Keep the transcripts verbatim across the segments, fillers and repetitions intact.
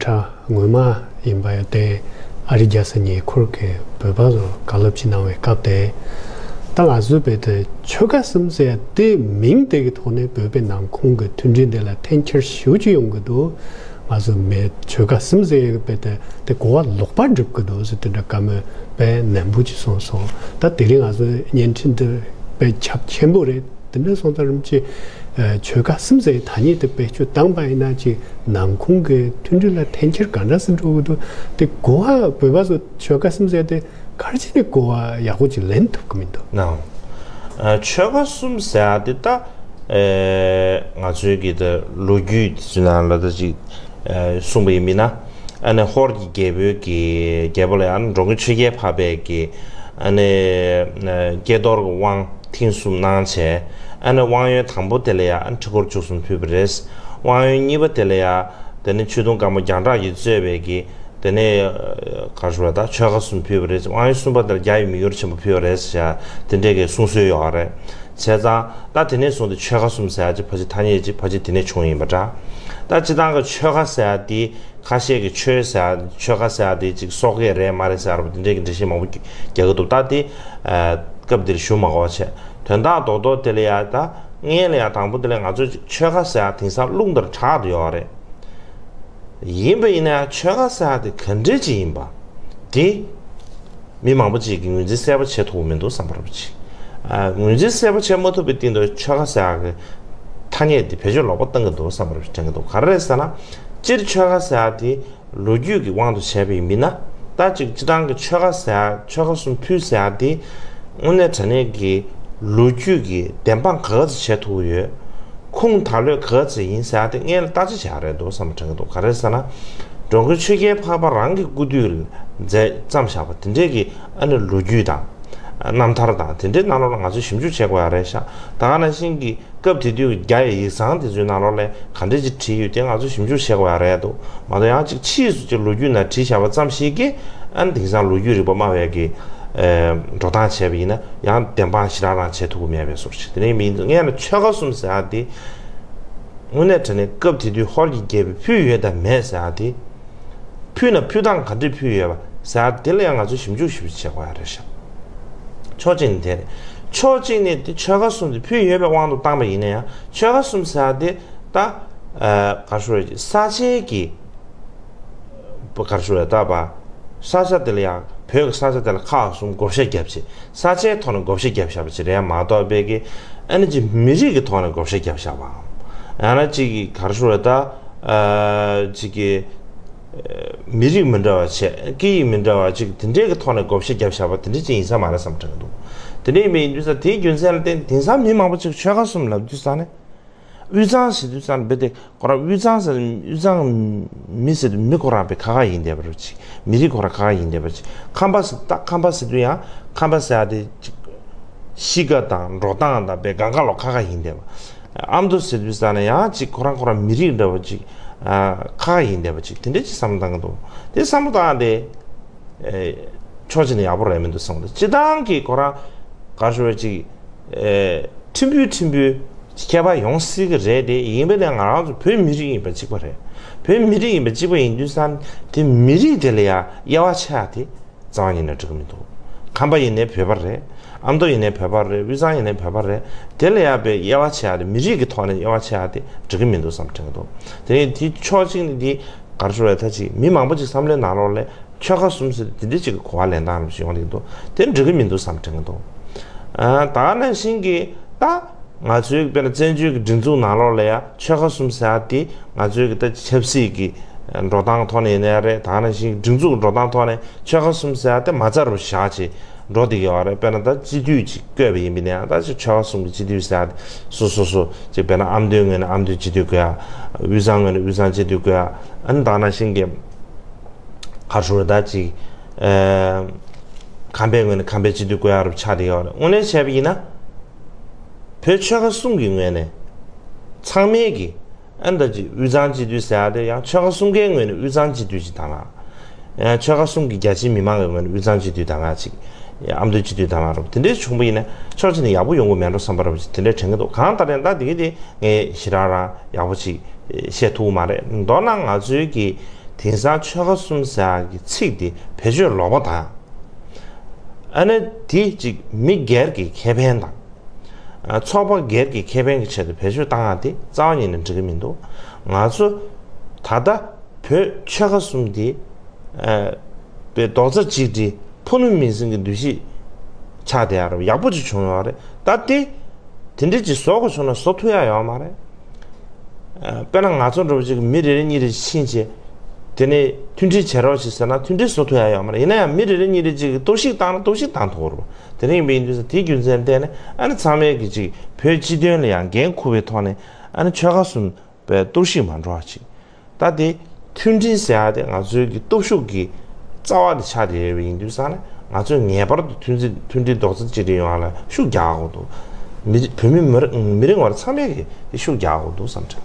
གྲྭ་སྔོན་མ་ཡིན་པ་ཡང་དེ་ཨ་རི་རྒྱལ་ས་ཉེ་འཁོར་གྱི་བོད་པ་ཚོ་བཀའ་སློབ་ཅིག་གནང་བའི་སྐབས་དེ། ད་ང་ཚོའི་བོད་དུ་ཆོལ་ཁ་གསུམ་ཟེར་དེ་མིང་དེ་གི་ཐོག་ནས་བོད་པའི་ནང་ཁོངས་ཀྱི་མཐུན་སྒྲིལ་དེ་ལ་འཐེན་འཁྱེར་ཞེ་པོ་ཅིག་ཡོང་གི་འདུག་ང་ཚོ་མི་ཆོལ་ཁ་གསུམ་ཟེར་བོད་དུ་དེ་གོ་བ་ལོག་པ་སྒྲུབ་ཀྱི་འདུག་ཟེར་དེ་འདྲ་བཀའ་མོལ་དཔེ་ནན་པོ་ཅིག་གསུངས་སོང་། ད་དེ་རིང་ང་ཚོའི་བརྙན་འཕྲིན་འདི་དཔེ་ཁྱབ་ཆེན་པོ་རེད། དེ་འདྲ་སོང་ཙང་རིམ་གྱིས་ཆོལ་ཁ་གསུམ་ཟེར་ཐ་སྙད་དེ་བེད་སྤྱོད་བཏང་པ་ཡིན་ན་ཅིག་ནང་ཁོངས་ཀྱི་མཐུན་སྒྲིལ་ལ་འཐེན་འཁྱེར་ག་འདྲ་སེ་འགྲོ་གི་འདུག་དེ་གོ་བ་བོད་པ་ཚོ་ཆོལ་ཁ་གསུམ་ཟེར་དེ་ག་རེ་བྱས་ནས་གོ་བ་ཡག་པོ་ཅིག་ལེན་ཐུབ་ཀྱི་མི་འདུག་ནའོ། ཨ། ཆོལ་ཁ་གསུམ་ཟེར་ཡ་དེ་ད། ཨེ། ང་ཚོའི་གི་ད་ལོ་རྒྱུས་དེ་ཚོའི་ནང་ལ་ད་ཅིག་ཨེ། གསུངས་པ་ཡིན་མིན་ན། ཨ་ནི་ཧོར་གྱི་རྒྱལ་པོའི་གི་རྒྱལ་པོ་ལ་ཡང་འགྲོ་མགོན་ཆོས་རྒྱལ་འཕགས་པའི་གི། ཨ་ནི་ཨེ། ཀྱེ་རྡོར་གྱི་དབང་ཐེངས་གསུམ་གནང་བྱས། ཨ་ནི་དབང་ཡོན་དང་པོ་དེ་ལ་ཡང་ཁྲི་སྐོར་བཅུ་གསུམ་ཕུལ་བ་རེད། དབང་ཡོན་གཉིས་པ་དེ་ལ་ཡང་དེ་ནི་ཆོས་དུང་དཀར་མོ་རྒྱང་གྲགས་ཀྱིས་གཙོས་པའི་གི། དེ་ནས་ག་རེ་ཞུ་བ་ད་ཆོལ་ཁ་གསུམ་ཕུལ་བ་རེད། དབང་ཡོན་གསུམ་པ་དེར་རྒྱ་ཡི་མི་ཡུལ་ཆེན་པོ་ཕུལ་བ་རེད་ཟེར་དེ་འདྲས་ཀྱི་གསུང་སྲོལ་ཡོད་རེད། བྱས་ཙང་ད་དེ་ནས་བཟུང་སྟེ་ཆོལ་ཁ་གསུམ་ཟེར་ཡ་ཅིག་ཕལ་ཆེར་ཐ་སྙད་ཅིག་ཕལ་ཆེར་དེ་ནས་བྱུང་ཡིན་པ་འདྲ། ད་སྤྱིར་བཏང་གི་ཆོལ་ཁ་ཟེར་ཡ་དེ་ཁ་ཤས་ཀྱིས་ཆོལ་ཟེར་ཡ་ཆོལ་ཁ་ཟེར་ཡ་དེ་ཅིག་སོག་སྐད་རེད་མ་རེད་ཟེར་བ་དེ་འདྲས་ཀྱི་འགྲེལ་བཤད་མང་པོ་རྒྱག་གི་འདུག་ད་དེ་སྐབས་འདིར་ཞུ་མ་དགོས་པ་བྱས། དོན་དག་རྡོག་རྡོག་དེ་ལ་ཡ་ད་སྔོན་ལ་ཡ་དང་པོ་དེ་ལ་ང་ཚོས་ཆོལ་ཁ་ཟེར་ཡ་དེང་སང་རླུང་ལྟར་གྲགས་བསྡད་ཡོད་རེད། ཡིན་པ་ཡིན་ན་ཡང་ཆོལ་ཁ་ཟེར་ཡ་དེ་ག་འདྲས་ཅིག་ཡིན་པ་དེ་མི་མང་པོ་ཅིག་གིས་ངོས་འཛིན་གསལ་པོ་བྱེད་ཐུབ་ཀྱི་མི་འདུག་བསམ་པ་རེད་པ་ཅིག་ཨ། ངོས་འཛིན་གསལ་པོ་བྱེད་མ་ཐུབ་པའི་སྟེང་དུ་ཆོལ་ཁ་ཟེར་ཡ་གི་ཐ་སྙད་དེ་བེད་སྤྱོད་ལོག་པ་བཏང་གི་འདུག་བསམ་པ་རེད་པ་དྲན་གི་འདུག་ག་རེ་རེད་ཟེར་ན། སྤྱིར་ཆོལ་ཁ་ཟེར་ཡ་དེ་ལོ་རྒྱུས་ཀྱི་དབང་དུ་བྱས་པ་ཡིན་མིན་ན། ད་ཅིག་སྤྱིར་བཏང་གི་ཆོལ་ཁ་ཟེར་ཡ་ཆོལ་ཁ་གསུམ་ཕུལ་ཟེར་ཡ་དེ་དངོས་གནས་དྲང་གནས་ཀྱི་ལོ་རྒྱུས་ཀྱི་བདེན་དཔང་ག་ག་ཚོད་བྱེད་ཐུབ་ཀྱི་ཡོད། ཁུངས་དག་ལོས་ག་ཚོད་ཡིན་ཟེར་ཡ་དེ་སྔོན་ལ་བརྟག་དཔྱད་བྱེད་ཡ་རེད་འདུག་བསམ་པ་དྲན་གྱི་འདུག་ག་རེ་ཟེར་ན། འགྲོ་མགོན་ཆོས་རྒྱལ་འཕགས་པ་རང་གི་སྐུ་དུས་ལ་མཛད་བརྩམས་བཞག་པ་དེ་འདྲས་ཀྱི་ཨ་ནི་ལོ་རྒྱུས་དང་། རྣམ་ཐར་དང་དེ་འདྲའི་ནང་ལོགས་ལ་ང་ཚོས་ཞིབ་འཇུག་བྱེད་དགོས་ཡ་རེད་ཤག་ད་ག་ནང་བཞིན་གྱི་སྐབས་དེ་དུས་ཀྱི་རྒྱ་ཡི་ཡིག་ཚང་དེ་ཚོའི་ནང་ལོགས་ལ་ག་འདྲས་ཅིག་བྲིས་ཡོད་དེ་ང་ཚོས་ཞིབ་འཇུག་བྱེད་དགོས་ཡ་རེད་འདུག་མ་གཏོགས་ཡང་ཅིག་ཕྱིས་སུ་ཅིག་ལོ་རྒྱུས་ནང་བྲིས་བཞག་པ་ཙམ་ཞིག་གིས་ཨ་ནི་དེང་སང་ལོ་རྒྱུས་རིག་པ་སྨྲ་བའི་གི་ཨེ། འགྲོ་སྟངས་བྱས་པ་ཡིན་ན་ཡང་བདེན་དཔང་ཞེ་དྲག་རང་བྱེད་ཐུབ་ཀྱི་མེད་པའི་བཟོ་ཞིག་དེ་ནས་མི་ཡིན་ཙང་སྔོན་ལ་ཆོལ་ཁ་གསུམ་ཟེར་ཡ་དེ་དངོས་གནས་དྲང་གནས་སྐབས་དེ་དུས་ཧོར་གྱི་རྒྱལ་པོས་ཕུལ་ཡོད་དམ་མེད་ཟེར་ཡ་དེ། ཕུལ་ན་ཕུལ་སྟངས་ག་འདྲས་ཕུལ་ཡོད་པ་ཟེར་ཡ་དེ་ལ་ཡང་ང་ཚོས་ཞིབ་འཇུག་ཞིབ་འཇུག་བྱེད་དགོས་ཡ་རེད་ཤག་ཕྱོགས་གཅིག་ནས་དེ་རེད། ཕྱོགས་གཅིག་ནས་དེ་ཆོལ་ཁ་གསུམ་དེ་ཕུལ་ཡོད་པའི་དབང་དུ་བཏང་པ་ཡིན་ན་ཡང་ཆོལ་ཁ་གསུམ་ཟེར་ཡ་དེ་ད་ཨ། ག་རེ་ཞུ་དགོས་རེད། ས་ཆའི་གི་ག་རེ་ཞུ་དགོས་རེད། ད་བ་ས་ཆ་དེ་ལ་ཡང་བོད་ཀྱི་ས་ཆ་དེ་ལ་ཁག་གསུམ་བགོ་བཤའ་བརྒྱབ་བྱས་ས་ཆའི་ཐོག་ནས་བགོ་བཤའ་བརྒྱབ་བཞག་པ་ཅིག་རེད་མ་གཏོགས་པའི་གི་ཨ་ནི་ཅིག་མི་རིགས་ཀྱི་ཐོག་ནས་བགོ་བཤའ་བརྒྱབ་བཞག་པའམ་ཡང་ན་ཅིག་གི་ག་རེ་ཞུ་དགོས་རེད། ད་ཨ། ཅིག་གི་མི་རིགས་མི་འདྲ་བ་བྱས། སྐད་ཡིག་མི་འདྲ་བ་ཅིག་དེ་འདྲའི་གི་ཐོག་ནས་བགོ་བཤའ་བརྒྱབ་བཞག་པ་དེ་འདྲ་ཅིག་ཡིན་ས་མ་རེད་བསམ་དྲན་གྱི་འདུག་དེ་འདྲ་ཡིན་པའི་ཡིན་དུས་ཙང་དེའི་རྒྱུ་མཚན་ལ་བརྟེན་དེང་སང་མི་མང་པོ་ཅིག་ཆོལ་ཁ་གསུམ་ལབ་དུས་ཙང་ནས། དབུས་གཙང་ཟེར་དུས་ཙང་ནས་རྦད་དེ་ཁོ་རང་དབུས་གཙང་ཟེར་དབུས་གཙང་མི་ཟེར་དུས་མི་ཁོ་རང་དཔེ་ཁ་ཁ་ཡིན་བསྡད་པ་རེད་ཅིག་མི་རིགས་ཁོ་རང་ཁ་ཁ་ཡིན་བསྡད་པ་ཅིག་ཁམས་པ་ཟེར་ད་ཁམས་པ་ཟེར་དུས་ཡང་ཁམས་པ་ཟེར་ཡ་དེ་ཅིག་གཤིས་ཀ་དང་འགྲོ་སྟངས་དང་དཔེ་གང་ག་ལོག་ཁ་ཁ་ཡིན་བསྡད་པ། ཨ་མདོ་ཟེར་དུས་ཙང་ནས་ཡང་ཅིག་ཁོ་རང་ཁོ་རང་མི་རིགས་འདྲ་བ་ཅིག་ཨ་ཁ་ཁ་ཡིན་བསྡད་པ་ཅིག་དེ་འདྲ་ཅིག་བསམ་བློ་བཏང་གི་འདུག་དེ་བསམ་བློ་བཏང་སྟེ་ཨེ་ཕྱོགས་གཅིག་ནས་ཡག་པོ་རེད་མི་འདུག་བསམ་གི་འདུག་སྤྱིར་བཏང་གི་ཁོ་རང་ག་རེ་ཞུ་དགོས་རེད། ཅིག་ཨེ་ཕྲན་བུ་ཕྲན་བུ་ཁྱད་པར་ཡོང་སྲིད་གི་རེད་དེ། ཡིན་པ་ནས་ང་རང་ཚོ་བོད་མི་རིགས་ཡིན་པ་གཅིག་པ་རེད། བོད་མི་རིགས་ཡིན་པ་གཅིག་པ་ཡིན་དུས་ཙང་དེ་མི་རིགས་དེ་ལ་ཡང་དབྱེ་བ་ཕྱེ་ཡ་དེ། རྩ་བ་ཉིད་ནས་འགྲིག་གི་མི་འདུག་ཁམས་པ་ཡིན་ནའི་བོད་པ་རེད། ཨ་མདོ་ཡིན་ནའི་བོད་པ་རེད། དབུས་གཙང་ཡིན་ནའི་བོད་པ་རེད། དེ་ལ་ཡང་དཔེ་དབྱེ་བ་ཕྱེ་ཡ་དེ་མི་རིགས་ཀྱི་ཐོག་ནས་དབྱེ་བ་ཕྱེ་ཡ་དེ་འགྲིག་གི་མི་འདུག་བསམ་དྲན་གྱི་འདུག་དེ་ཡིན་དེ་ཕྱོགས་གཅིག་ནས་དེ་ག་རེ་ཞུ་དགོས་རེད། ད་ཅིག་མི་མང་པོ་ཅིག་བསམ་བློའི་ནང་ལོགས་ལ་ཆོལ་ཁ་གསུམ་ཟེར་དེ་འདྲ་ཅིག་གི་གོ་བ་ལེན་སྟངས་རེ་ཞིག་ཡོང་གི་འདུག་དེ་འགྲིག་གི་མི་འདུག་བསམ་དྲན་གྱི་འདུག་ཨ་ད་ག་ནང་བཞིན་གྱི་ད། ང་ཚོའི་དཔེར་ན་བཙན་བྱོལ་གྱི་སྒྲིག་འཛུགས་ནང་ལོགས་ལ་ཡང་ཆོལ་ཁ་གསུམ་ཟེར་ཡ་དེ་ང་ཚོའི་གི་ད་ཆབ་སྲིད་ཀྱི་འགྲོ་སྟངས་ཐོག་ནས་ཡིན་ན་ཡང་རེད། ད་ག་ནང་བཞིན་སྒྲིག་འཛུགས་ཀྱི་འགྲོ་སྟངས་ཐོག་ནས་ཆོལ་ཁ་གསུམ་ཟེར་ཡ་དེ་མ་རྩ་རུ་བཞག་བྱས་འགྲོ་བསྡད་ཀྱི་ཡོད་རེད། དཔེར་ན་ད་སྤྱི་འཐུས་ཅིག་བསྐོས་པ་ཡིན་པ་ཡིན་ན་ཡང་ད་ཅིག་ཆོལ་ཁ་གསུམ་གྱི་སྤྱི་འཐུས་ཟེར་ཡ་དེ་སོ་སོ་སོ་ཅིག་དཔེར་ན་ཨ་མདོའི་ངོས་ནས་ཨ་མདོའི་སྤྱི་འཐུས་བསྐོ་ཡ། དབུས་གཙང་ངོས་ནས་དབུས་གཙང་སྤྱི་འཐུས་བསྐོ་ཡ། ཨ་ནི་ད་ག་ནང་བཞིན་གྱི་ག་རེ་ཞུ་དགོས་རེད། ད་ཅིག་ཨེ་ཁམས་པའི་ངོས་ནས་ཁམས་པའི་སྤྱི་འཐུས་བསྐོ་ཡ་རུ་ཆགས་བསྡད་ཡོད་རེད། དངོས་གནས་བྱས་པ་ཡིན་ན། བོད་ཆོལ་ཁ་གསུམ་གྱི་ངོས་ནས་ཚང་མས་ཀྱི་ཨ་ནི་ད་ཅིག་དབུས་གཙང་སྤྱི་འཐུས་ཟེར་ཡ་དེ་ཡང་ཆོལ་ཁ་གསུམ་ཀའི་ངོས་ནས་དབུས་གཙང་སྤྱི་འཐུས་ཅིག་དང་ལ། ཡང་ཆོལ་ཁ་གསུམ་གྱི་རྒྱ་ཆེའི་མི་མང་གི་ངོས་ནས་དབུས་གཙང་སྤྱི་འཐུས་དང་ལ་ཅིག་ཨ་མདོའི་སྤྱི་འཐུས་དང་ལ་རུ་དེ་འདྲའི་བྱུང་བ་ཡིན་ན་ཕྱོགས་གཅིག་ནས་ཡག་པོ་ཡོང་གི་མེད་འགྲོ་བསམ་པ་རུ་དེ་འདྲའི་དྲན་གྱི་འདུག་གང་ལྟར་ཡང་ད་དེ་གི་དེ་ངས་ཞེ་དྲག་རང་ཡག་པོ་ཅིག་བཤད་ཐུབ་མ་རེད། མདོར་ན་ང་ཚོའི་གི་ དེང་སང་ཆོལ་ཁ་གསུམ་ཟེར་ཡག་གི་ཚིག་དེ་བེད་སྤྱོད་ལོག་པ་དང་། ཨ་ནི་དེ་ཅིག་མི་སྒེར་གྱི་ཁེ་ཕན་དང་། ཨ། ཚོགས་པ་སྒེར་གྱི་ཁེ་ཕན་གྱི་ཆེད་དུ་བེད་སྤྱོད་བཏང་ཡག་དེ་རྩ་བ་ཉིད་ནས་འགྲིག་གི་མི་འདུག། ང་ཚོ་ད་ལྟ་བོད་ཆོལ་ཁ་གསུམ་དེ། ཨ། པའི་རྡོག་རྩ་གཅིག་སྒྲིལ། ཕུ་ནུ་མིང་སྲིང་གི་འདུ་ཤེས་ཆགས་བསྡད་ཡག་རེད། ཡག་པོ་ཅིག་བྱུང་ཡོད་རེད། ད་དེ་དེ་འདྲ་ཅིག་བཟོ་དགོས་བྱུང་ན་བཟོ་ཐུབ་ཡག་ཡོད་མ་རེད། ཨ། དཔེར་ན་ང་ཚོ་འདྲ་པོ་ཅིག་མི་རེ་རེ་གཉིས་རེ་ཕྱིན་བྱས། དེ་ནས་མཐུན་སྒྲིལ་བྱེད་རོགས་བྱེད་ཟེར་ན་མཐུན་སྒྲིལ་བཟོ་ཐུབ་ཡག་ཡོད་མ་རེད། ཡིན་ན་ཡང་མི་རེ་རེ་གཉིས་རེ་ཅིག་གིས་གཏོར་བཤིག་བཏང་ན་གཏོར་བཤིག་བཏང་ཐུབ་ཀྱི་རེད་པ། དེ་འདྲ་ཡིན་པ་ཡིན་དུས་ཙང་དེའི་རྒྱུ་མཚན་ལ་བརྟེན་ནས་ཨ་ནི་ཚང་མས་ཀྱི་ཅིག་བོད་སྤྱི་དོན་ལ་ཡང་འགན་འཁུར་བའི་ཐོག་ནས་ཨ་ནི་ཆོལ་ཁ་གསུམ་པའི་གཏོར་བཤིག་མ་འགྲོ་བ་ཅིག། ད་དེ་མཐུན་སྒྲིལ་ཟེར་ཡག་དེ་ང་ཚོའི་གི་སྟོབས་ཤུགས་ཀྱི་རྩ་བ་དེ་ཆགས་བསྡད་ཡོད་པ་ཡིན་དུས་ཙང་ནས་ང་ཚོས་ངེས་པར་དུ་མཐུན་སྒྲིལ་མཐུན་སྒྲིལ་རྡོག་རྩ་གཅིག་སྒྲིལ་ཡོང་བ་ལ་ཤུགས་རྒྱག་དགོས་འདུག། མི་བོད་མི་མི་རེ་མི་རེ་ངོ་རེ་ཚང་མས་ཀྱི་དེ་ཤུགས་རྒྱག་དགོས་འདུག་བསམ་དྲན།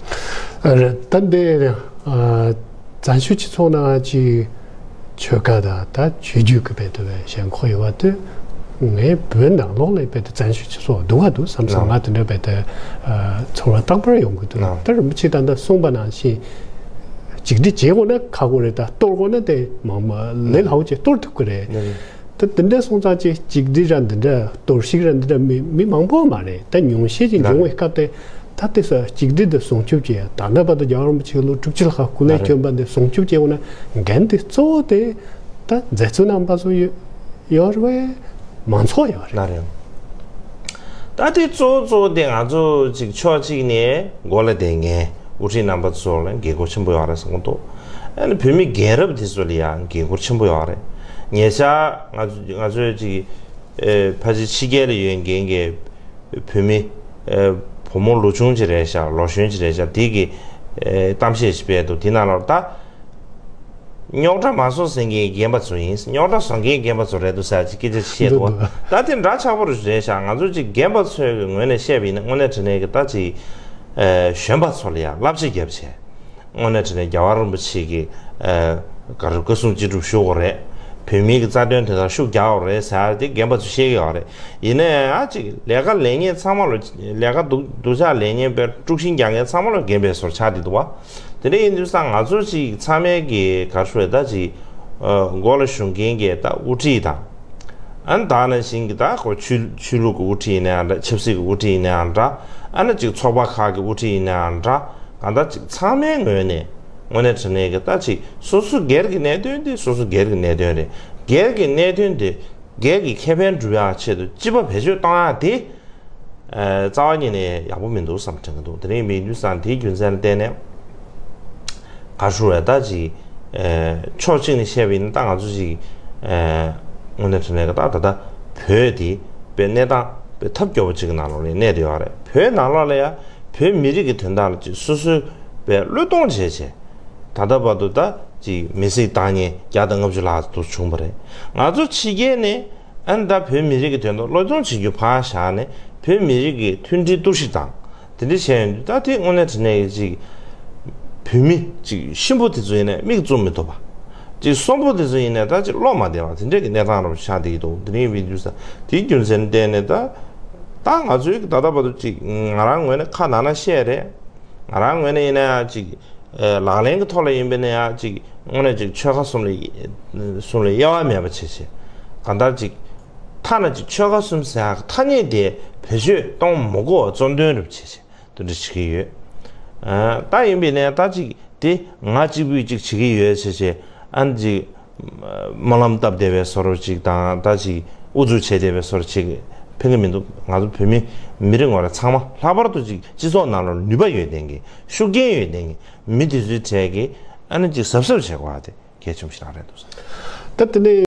ཨ། རེད། ད་འདི། ཨ། བཙན་བྱོལ་སྤྱི་ཚོགས་ནང་ཅིག་ཆོལ་ཁ་དང་ད་ཆོས་བརྒྱུད་ཀྱི་བར་དུ་བའི་ཞེན་ཁོག་ཡོད་པ་དེ་ངའི་བོད་ནང་ལོགས་ལ་བར་དུ་བཙན་བྱོལ་སྤྱི་ཚོགས་སྡུག་ག་འདུག་བསམ་སོང་། ང་དེ་འདྲ་བར་དུ་ཚོར་བ་རྟག་པར་ཡོང་གི་འདུག། ད་རིན་པོ་ཆེ་ད་ལྟ་གསུངས་པ་ནང་བཞིན་གཅིག་སྒྲིལ་བྱེད་དགོས་ན་ཁག་པོ་རེད། ད་གཏོར་དགོས་ན་དེ་མང་མ་ལས་སླ་བོ་ཅིག་གཏོར་ཐུབ་ཀྱི་རེད། ད་དེ་འདྲ་སོང་ཙང་ཅིག་གཅིག་སྒྲིལ་ར་འདི་འདྲ་གཏོར་བཤིག་ར་འདི་འདྲ་མི་མི་མང་པོ་མ་རེད། ད་ཉུང་ཤས་ཅིག་འབྱུང་བའི་སྐབས་དེ་ད་དེ་ས་གཅིག་སྒྲིལ་དེ་སྲུང་སྐྱོབ་བྱེད་ཡ། ད་ལྟ་བར་དུ་རྒྱལ་བ་རིན་པོ་ཆེ་ལོ་དྲུག་ཅུ་ལྷག་སྐུ་ལས་བསྐྱོན་པ་འདི་སྲུང་སྐྱོབ་བྱེད་དགོས་ན་འགན་དེ་གཙོ་བོ་དེ་ད་མཛད་གཙོ་རྣམ་པ་ཚོ་ཡོད་ཡོད་རེད་པས། མང་ཚོགས་ཡོད་རེད། ད་དེ་གཙོ་བོ་གཙོ་བོ་དེ་ང་ཚོ་ཅིག་ཕྱོགས་གཅིག་ནས་འགོ་ལ་བསྡད་མཁན་དབུ་ཁྲིད་རྣམ་པ་ཚོ་ལ་འགན་ཁུར་ཆེན་པོ་ཡོད་རེད་བསམ་གྱི་འདུག། ཨ་ནི་བོད་མི་རྒན་རབས་དེ་ཚོ་ལ་ཡང་འགན་ཁུར་ཆེན་པོ་ཡོད་རེད། ཉེ་ཆར་ང་ཚོ་ང་ཚོའི་ཅིག་ཨེ་ཕལ་ཆེར་ཕྱི་རྒྱལ་ལ་ཡོད་མཁན་གྱི་བོད་མི་ཨེ་བུ་མོ་ལོ་ཆུང་ཅིག་རེད་ཤག། ལོ་གཞོན་ཅིག་རེད་ཤག། དེ་གི་ཨེ་གཏམ་བཤད་ཅིག་སྤེལ་འདུག། དེ་ནང་ལོགས་ད། རྙོག་དྲ་མ་བཟོ་ཟེར་མཁན་རྒན་པ་ཚོ་ཡིན། རྙོག་དྲ་བཟོ་མཁན་རྒན་པ་ཚོ་རེད་འདུག་ཟེར་ཅིག་སྐད་ཆ་ཅིག་བཤད་འདུག། འདུག་འདུག། ད་དེ་འདྲ་ཆགས་པོ་རེད་ཤག། ང་ཚོ་ཅིག་རྒན་པ་ཚོའི་གི་ངོས་ནས་བཤད་པ་ཡིན་ན་དངོས་གནས་དྲང་གནས་ཀྱི་ད་ཅིག་ཨེ་གཞོན་པ་ཚོ་ལ་ཡང་བསླབ་བྱ་བརྒྱབ་བྱས། དངོས་གནས་དྲང་གནས་རྒྱལ་བ་རིན་པོ་ཆེ་གི་ཨེ་ག་རེ་བཀའ་གསུང་ཅི་སྒྲུབ་ཞུ་དགོས་རེད། བོད་མིའི་གི་རྩ་དོན་དོན་དག་ཤུགས་རྒྱག་དགོས་རེད་ཟེར་དེ་རྒན་པ་ཚོ་བཤད་ཀྱི་ཡོད་རེད། ཡིན་ན་ཡང་ཅིག་ལས་ཀ་ལས་མཁན་ཚང་མ་ལ་ལས་ཀ་སྡུག་སྡུག་ཅག་ལས་མཁན་པའི་དཀྲུག་ཤིང་རྒྱག་མཁན་ཚང་མ་ལ་རྒན་པའི་བཟོ་འདྲ་ཆགས་བསྡད་འདུག་བ། དེ་འདྲ་ཡིན་དུས་ཙང་ང་ཚོ་ཅིག་ཚང་མས་ཀྱི་ག་རེ་ཞུ་དགོས་རེད། ད་ཅིག་ཨ་མགོ་ལ་ཞུགས་མཁན་གྱི་ད་དབུ་ཁྲིད་དང་། ཨ་ནི་ད་ནང་བཞིན་གྱི་ད་ཁོ་ཆོས་ཆོས་ལུགས་ཀྱི་དབུ་ཁྲིད་ཡིན་ནའང་འདྲ། ཆབ་སྲིད་ཀྱི་དབུ་ཁྲིད་ཡིན་ནའང་འདྲ། ཨ་ནི་ཅིག་ཚོགས་པ་ཁག་གི་དབུ་ཁྲིད་ཡིན་ནའང་འདྲ། གང་ལྟར་ཅིག་ཚང་མའི་ངོས་ནས་དངོས་གནས་དྲང་གནས་ཀྱི་ད་ཅིག་སོ་སོ་སྒེར་གྱི་གནད་དོན་དེ་སོ་སོ་སྒེར་གྱི་གནད་དོན་རེད། སྒེར་གྱི་གནད་དོན་དེ་སྒེར་གྱི་ཁེ་ཕན་སྒྲུབ་ཡག་ཆེད་དུ་སྤྱི་པ་བེད་སྤྱོད་གཏོང་ཡག་དེ། ཨ་རྩ་བ་ཉིད་ནས་ཡག་པོ་མི་འདུག་བསམ་དྲན་གྱི་འདུག། དེ་རིང་མི་འདུག་བསམ་དེའི་རྒྱུ་མཚན་ལ་བརྟེན་ནས་ག་རེ་ཞུ་དགོས་རེད། ད་ཅིག་ཨ་ཕྱོགས་གཅིག་ནས་བཤད་པ་ཡིན་ན་ད་ང་ཚོ་ཅིག་ཨ་དངོས་གནས་དྲང་གནས་ཀྱི་ད་ད་ལྟ་བོད་དེ་དཔེ་གནས་སྟངས་དཔེ་ཐབས་སྐྱོ་པོ་ཅིག་གི་ནང་ལོགས་ལ་གནས་བསྡད་ཡོད་རེད། བོད་ནང་ལོགས་ལ་ཡང་བོད་མི་རིགས་ཀྱི་དོན་དག་ལ་ཅིག་སོ་སོའི་དཔེ་བློས་གཏོང་བྱས་བྱས་ད་ལྟ་བར་དུ་ད་ཅིག་མི་སེར་བཏང་མཁན་བརྒྱ་དང་ལྔ་བཅུ་ལྷག་ཙམ་བྱུང་བ་རེད། ང་ཚོ་ཕྱི་རྒྱལ་ནས། ཨ་ནི་ད་བོད་མི་རིགས་ཀྱི་དོན་དུ་བློས་གཏོང་བྱེད་རྒྱུ་ཕར་བཞག་ནས་བོད་མི་རིགས་ཀྱི་མཐུན་སྒྲིལ་གཏོར་བཤིག་དང་དེ་འདྲ་བྱས་ཡོང་དུས་ད་དེ་དངོས་གནས་དྲང་གནས་ཀྱི་ཅིག་བོད་མི་ཅིག་གཤིན་པོ་དེ་ཚོ་ཡིན་ནའི་མིག་བཙུམ་མི་ཐུབ་པ། ཅིག་གསོན་པོ་དེ་ཚོ་ཡིན་ནའི་ད་ཅིག་བློ་མ་བདེ་བ་དེ་འདྲས་ཀྱི་གནས་སྟངས་རུ་ཆགས་བསྡད་ཀྱི་འདུག། དེ་འདྲ་ཡིན་པའི་དུས་ས་དེའི་རྒྱུ་མཚན་བརྟེན་ནས་ད་ད་ང་ཚོའི་ད་ལྟ་བར་དུ་ཅིག་ང་རང་ངོས་ནས་ཁ་ནང་ན་བཤད་རེད། ང་རང་ངོས་ནས་ཡིན་ན་ཡང་ཅིག་ཨེ་ལག་ལེན་གྱི་ཐོག་ལ་ཡིན་པ་ན་ཡང་ཅིག་དངོས་གནས་ཅིག་ཆོལ་ཁ་གསུམ་ལ་གསུམ་ལ་དབྱེ་བ་མེད་པ་བྱེད་བྱེད། གང་ལྟར་ཅིག་ཐ་ན་ཅིག་ཆོལ་ཁ་གསུམ་ཟེར་ཡག་ཐ་སྙད་དེ་བེད་སྤྱོད་གཏོང་མི་དགོས་པ་གཙོ་འདོན་རུ་བྱེད་བྱེད་དེ་འདྲ་བྱེད་ཀྱི་ཡོད། ཨ་ད་ཡིན་པ་ན་ད་ཅིག་དེ་ང་གཅིག་པུས་ཅིག་བྱེད་ཀྱི་ཡོད་བྱེད་བྱེད་ཨ་ནི་ཅིག་སྨོན་ལམ་བཏབ་བསྡད་པའི་བཟོ་འདྲ་ཅིག་དང་ད་ཅིག་ཨུ་ཚུགས་བྱས་བསྡད་པའི་བཟོ་འདྲ་ཅིག་ཕན་གྱི་མི་འདུག། ང་ཚོ་བོད་མི་མི་རེ་ངོ་རེ་ཚང་མ་ལྷག་པར་དུ་ཅིག་སྤྱི་ཚོགས་ནང་ལ་ནུས་པ་ཡོད་ལྡན་གྱི་ཤུགས་རྐྱེན་ཡོད་ལྡན་གྱི་མི་དེ་ཚོའི་གྲས་ཀྱིས་ཨ་ནི་ཅིག་གཟབ་གཟབ་བྱེད་དགོས་པ་དེ་གལ་ཆེན་པོ་ཞིག་རང་རེད་འདུག། ད་དེ་ནས།